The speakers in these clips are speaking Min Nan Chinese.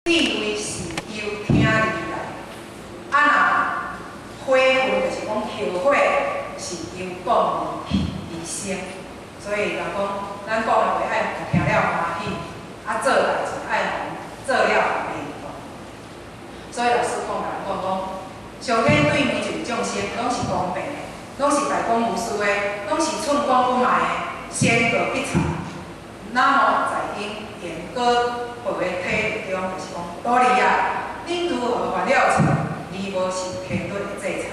智慧是由聽而來，啊若悔恨就是講後悔是由講而生。所以人講，咱講的話愛予聽了歡喜，啊做代誌愛予做了認同。所以老師講，共咱講講，上天對每一個眾生攏是公平的，攏是大公無私的，攏是寸講不賣的，先過必查。那麼在因緣果報的體會中，就是講，徒兒啊，恁如何犯了錯，而無受天律的制裁？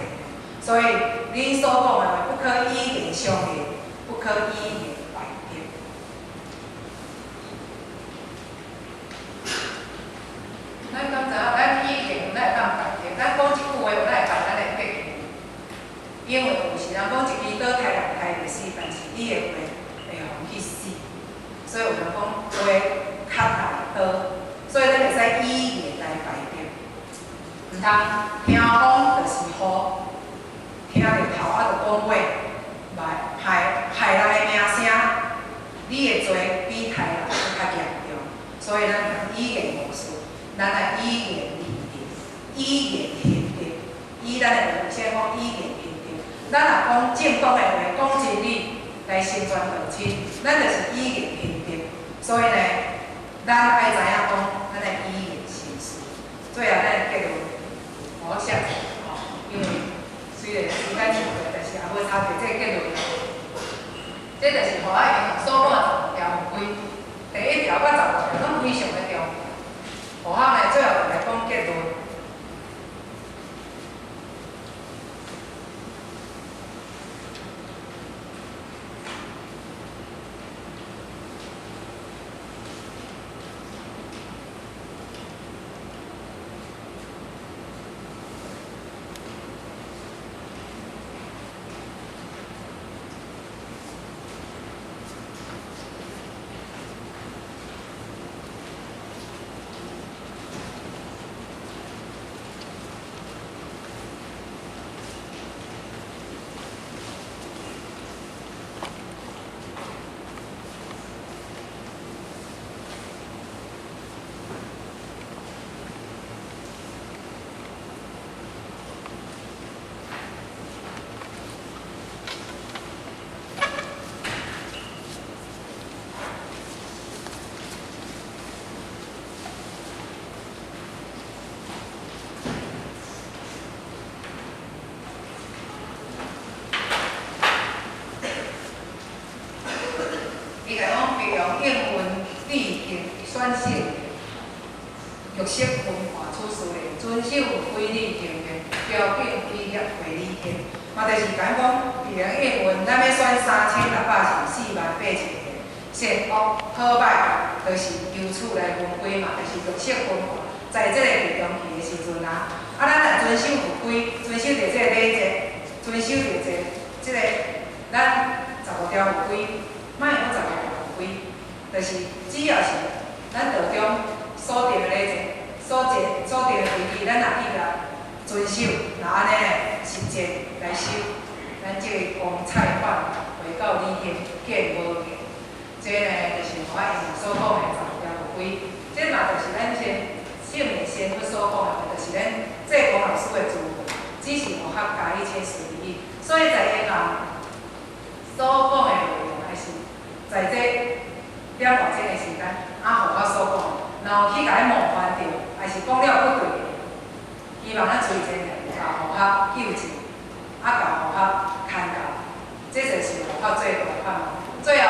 所以恁所講的話，不可以言相言，不可以言敗德。咱敢知影，咱語言哪會當敗德？咱講一句話，有哪會敗咱的德行？因為有時人講一支刀刣人刣袂死，但是你的話會予人去死。所以有人講話較大刀，所以咱會使語言來敗德。毋通聽風就是雨，聽著頭仔就講話，來害害人的名聲，你的罪比刣人閣較嚴重。所以咱毋通語言無私，咱愛語言立德，語言行德。以咱的話，先講語言行德。咱若講正當的話，講真理來成全道親，咱就是語言行德。所以呢，咱愛知影講，咱愛語言行事。最後，咱的結論，我寫一下吼，因為雖然時間長過，但是也無差佇這個結論。這就是予我用所講的十五條規，第一條到15條攏非常的重要。予我呢，最後就來講結論。伊共講，別用應運理行選擇，玉色分化處事的，遵守規律行動，標準規業回理行。嘛，就是講講，別用應運，咱欲選3644萬8千個，善惡好歹，就是由此來分歸嘛，就是玉色分化。在這個地中期的時陣啊，啊，咱若遵守法規，遵守著這個禮節，遵守著這個咱十五條法規。莫講十五條法規，就是只要是咱道中所定的禮節、所定的規矩，咱若去共遵守，若按呢實踐來修，咱這個光彩幻回到理天見無見。這呢就是我以前所講的十五條法規，這嘛就是咱先聖賢先佛所講的，就是咱濟公老師的智慧，只是無法加一切事而已。所以在英人所講的內容，還是在這點外鐘的時間，啊，予我所講，若有去共伊冒犯著，還是講了不對的，希望咱隨前來共佛學糾正，啊，共佛學牽教，這就是佛學最大的盼望。最後，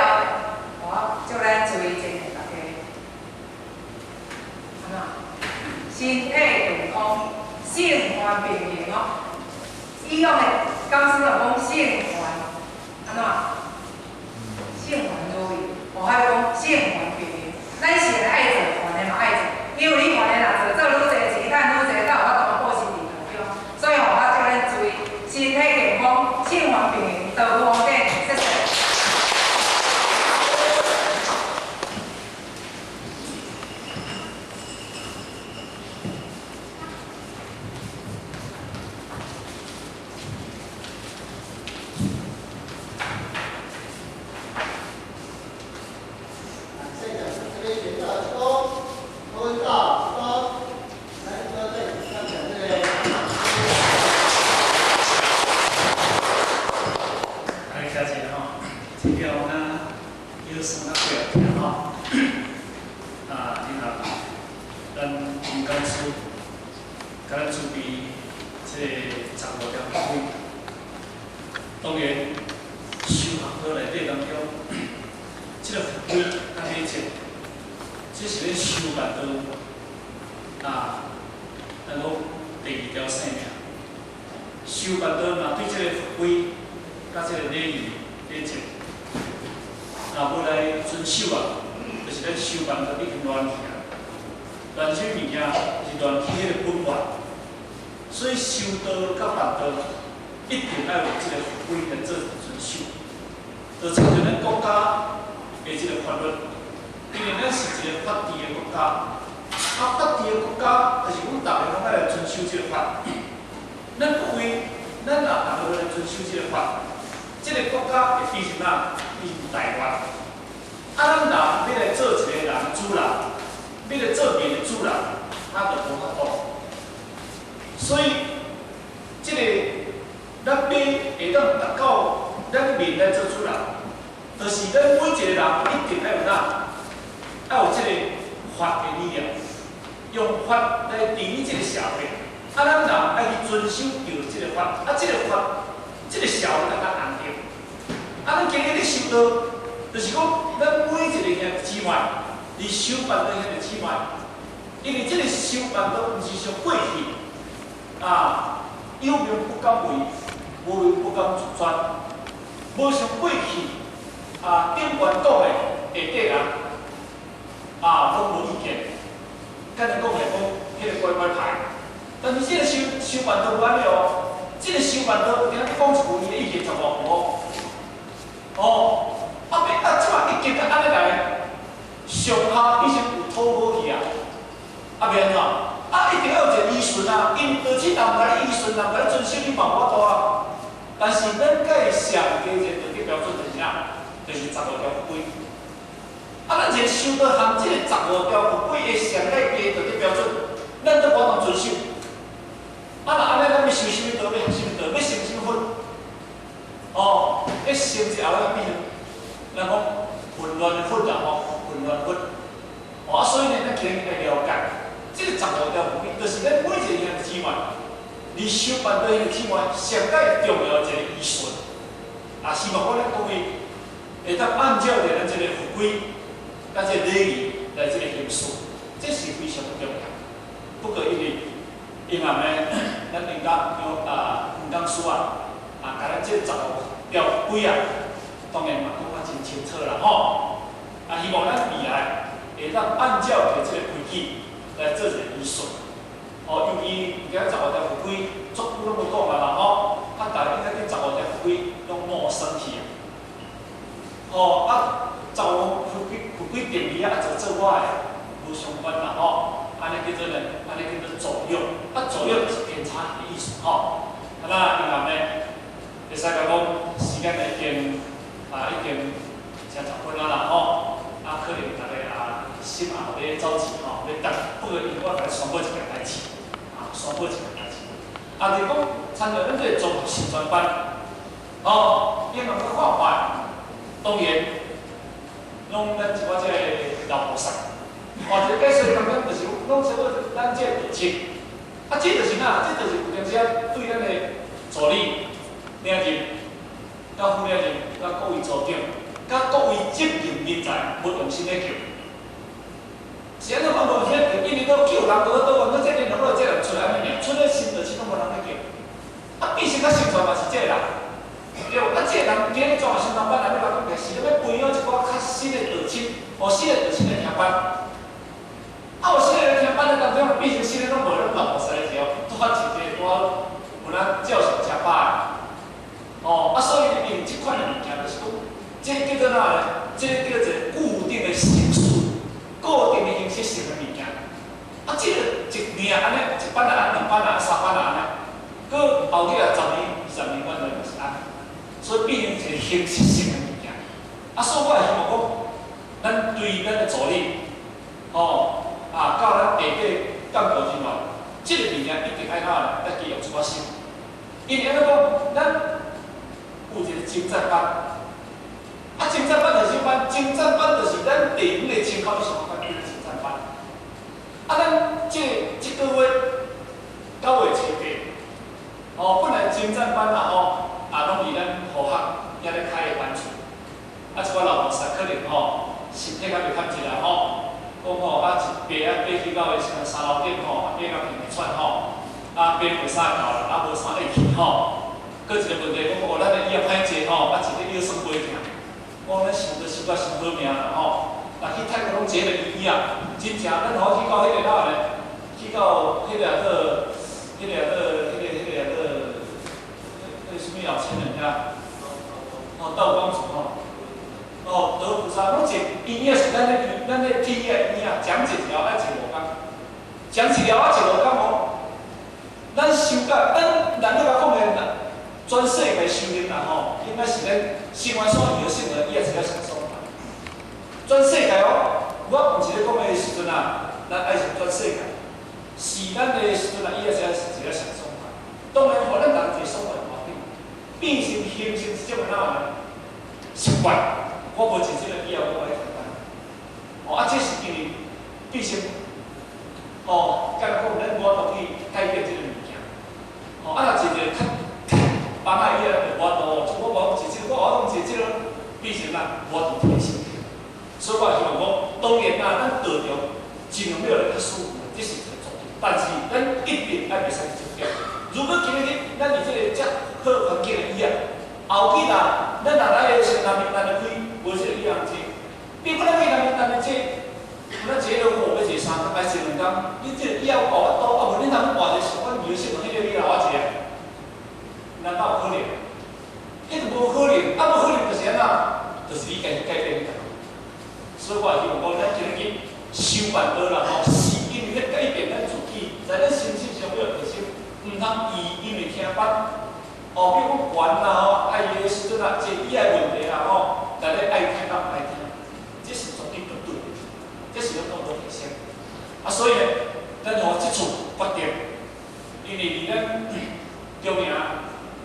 我祝咱隨前的大家，按怎？身體健康，聖願平行哦。以往的講師就講聖願，按怎？聖願如意，我還講聖願平行。咱是愛做，凡的嘛愛做，因為你凡的若做，做愈濟錢，趁愈濟，才有法度布施佇道中。所以吼，我祝咱注意身體健康，聖願平行，道無頂，謝謝。這個學到說，問到。咱黃講師共咱準備這个十五條法規。當然，修學科內底當中，這个法規佮禮節，這是咧修辦道啊，咱講第二條生命。修辦道若對這个法規佮這个禮儀禮節，若無來遵守啊，就是咱修辦道已經亂去啊。亂啥物件，是亂去彼个本源。所以修道佮辦道，一定愛有這个法規來做遵守。就親像咱國家的這个法律，因為咱是一个法治的國家，啊，法治的國家就是講逐个攏愛來遵守這个法。咱各位，咱若逐个來遵守這个法，這个國家會變成哪？變成台灣。啊，咱人欲來做一个人主人，欲來做民的主人，啊，就無法度。所以，這个咱欲會當達到咱民來做主人，就是咱每一個人一定愛有哪，愛有這个法的理念，用法來治理這个社會。啊，咱人愛去遵守著這个法，啊，這个法，這个社會才較安定。啊，咱今日咧修道，就是講咱每一个兄弟姊妹，佇修辦道兄弟姊妹，因為這个修辦道毋是像過去，啊，有名不敢為，無名不敢自尊，無像過去，啊，頂懸講的下底人，啊，攏無意見，敢若講來講，彼个乖乖牌。但是這个修辦道無按呢哦，這个修辦道有當講一句，伊的意見就無哦。哦，啊欲啊，這擺已經按呢來，上下已經有討好去啊，啊欲按怎？啊，一定要有一個依順啊，𪜶道親若毋共你依順，若毋共你遵守，你嘛無法度啊。但是咱佮上低一個道德標準就是啥？就是十五條法規。啊，咱一個修道含這個十五條法規的上蓋低道德標準，咱都無法度遵守。啊，若按呢，咱欲修啥物道？欲學啥物道？欲成啥物佛？哦，一成之後，咱變成，咱講混亂的佛啦吼，混亂佛。哦，啊，所以呢，咱今日來了解，這个十五條法規，就是咱每一個兄弟姊妹，佇修辦道兄弟姊妹上蓋重要的一個依順。啊，希望講咱各位會當按照著咱這个法規，佮這個禮儀來這個行事，這是非常重要。不過因為因為呢，咱應該用啊黃講師啊，啊，共咱這十五條規啊，當然嘛講甲真清楚啦吼。啊，希望咱未來會當按照著這個規矩來做一個依順。哦，尤其今十五條法規足久攏無講啊啦吼，啊，逐家應該對十五條法規攏陌生去啊。吼，啊，十五法規法規定義啊，就做我的無相關啦吼。按呢叫做呢？按呢叫做左右，啊，左右就是偏差的意思吼。啊，那另外呢，會使共講時間已經啊已經成10分啊啦吼。啊，可能逐家啊心也咧走去吼，咧等。不過因為我來宣布一件代誌，啊，宣布一件代誌。啊，就是講參加咱這個綜合薪傳班，哦，英文閣看覓，當然，攏咱一寡這個老菩薩。哦，這個解說感覺就是攏差不多咱這個道親，啊，這就是哪？這就是有當時啊，對咱的助理、領任、佮副領任、佮各位組長、佮各位執行人才無用心咧叫。是按怎講無用心咧叫？因為都叫人無倒阮，這個人落這個人出來按呢爾，出來新道親攏無人咧叫。啊，變成較宣傳嘛是這個人，對無？啊，這個人今日綜合薪傳班內面來講，是咧欲培養一寡較新的道親，哦，新的道親來聽班。啊，有新的來聽班的當中，變成新的攏無攏老菩薩的時候，拄好一個拄好有咱照相車把的，哦，啊，所以用這款的物件，就是講，這個叫做哪呢？這個叫做固定的形式，固定的形式性的物件。啊，這個一年按呢，一班啊，兩班啊，三班啊，按呢，閣後日啊，10年、20年，阮都嘛是按呢，所以變成一個形式性的物件。啊，所以我會希望講，咱對咱的助理，哦。啊，到咱下底幹部人員，這個物件一定愛哪呢？愛加用一寡心。因為按怎講，咱有一個征戰班，啊，征戰班就是啥班？征戰班就是咱地方的青口以上班叫做征戰班。啊，咱這個月9月7日，哦，本來精湛班啦吼，啊，攏佇咱護學遐咧開的班次，啊，一寡老菩薩可能吼，身體較袂堪一啦吼，講吼啊，一爬啊爬去到的三樓頂吼，啊爬到氣袂喘吼，啊爬袂啥到啦，啊無啥會去吼。閣一個問題講，哦，咱的椅仔歹坐吼，啊一個腰酸背疼，講咱想都想甲傷好命啦吼。若去泰國攏坐個椅仔，真正咱吼去到彼個哪咧？去到彼個做，彼個做，彼個做，彼個啥物有錢人遐？哦，道光寺吼。哦，得菩薩攏坐椅仔是咱咧鐵椅仔椅仔，講一條愛坐5工，講一條愛坐5工哦。咱修甲咱咱咧甲講的，全世界修行啦吼，應該是咱生完所有聖人，伊也是較上爽快。全世界哦，我毋是咧講的時陣啊，咱愛是全世界，是咱的時陣啊，伊也是一個上爽快。當然，予咱人一個爽快無要緊，變成形成一種哪樣呢？習慣。我無坐這個以後，我愛簡單。哦，啊，這是因為變成，哦，敢若講咱無法度去改變這個物件。哦，啊，若坐一個較幫仔伊啊，就無法度。像我無坐這個，我攏坐這個，變成咱無法度提升。所以我希望講，當然啦，咱道場盡量欲來較舒服，這是一個重點。但是咱一定愛袂使去執著。如果今日咱佇這個遮好環境的椅仔，後期啦，咱若來的時陣，咱就開無這個椅仔坐。比如咱去南面咱坐，咱坐了五要坐3工，還是2工？你這個椅仔有夠法度，啊無你通換一個，阮搖醒彼個你來我坐啊？難道有可能？彼就無可能，啊無可能就是按怎？就是你家己改變你家己。所以我希望講，咱今日修辦道啦吼，是因為咧改變咱自己，在咱心性上要提升，毋通伊因為聽班，哦，比如講懸啦吼，愛伊的時陣啊，坐椅仔問題啦吼，來咧愛聽甲毋愛聽，這是絕對不對的，這是咱當做提升。啊，所以呢，咱吼這次決定，因為佇咱中營，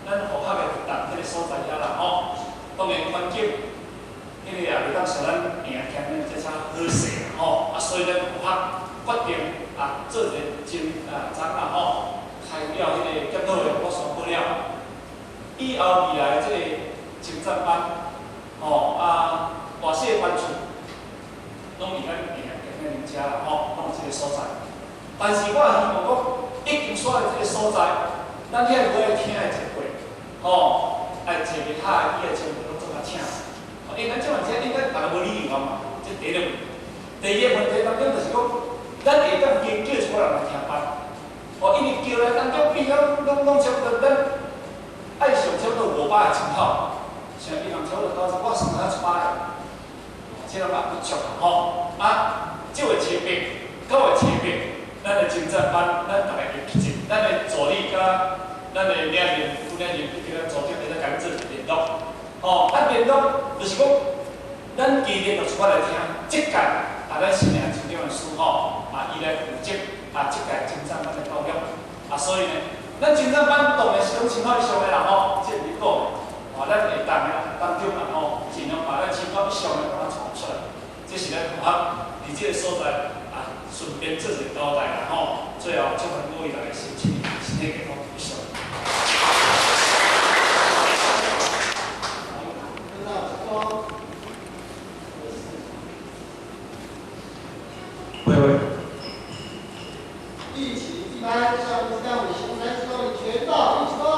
咱護學的膣彼個所在遐啦吼，當然環境。彼個也袂當像咱贏聽咱這遮好勢啦吼，啊，所以咱護學決定啊，做一個真啊昨啦吼，開了彼個檢討會，我宣布了，以後未來這個精湛班，吼啊大細班次，攏佇咱贏聽咱遮啦吼，攏有這個所在。但是我也希望講，已經煞佇這個所在，咱遐無愛聽的一輩，吼，愛坐袂下伊的全部攏總較請。因為咱這款這應該大家無理由啊嘛，這第一個問題。第二個問題當中就是講，咱會當加叫一寡人來聽班，哦，因為叫來當中變咗攏差不多，咱愛上差不多500個人口，像伊人差不多九十，我算才100個，這人也不足吼。啊，這月七八，9月7日，咱的精湛班，咱逐家會去進，咱的助理佮咱的領人、副領人去咱組長，會使共咱做一個聯絡。吼，啊聯絡就是講，咱今日就出發來聽，這屆啊，咱新領真重的師吼，啊，伊來負責啊，這屆精湛班的教育，啊，所以呢，咱精湛班當然是攏青考以上的啦吼，這毋是講的，哦，咱會當的當中啦吼，盡量把咱青考以上的把它傳出來，這是咱學校佇這個所在啊，順便做一個交代啦吼，最後祝福各位大家身體身體健康，以上。喂喂。一起一班，上次干我熊三十多里全到一起。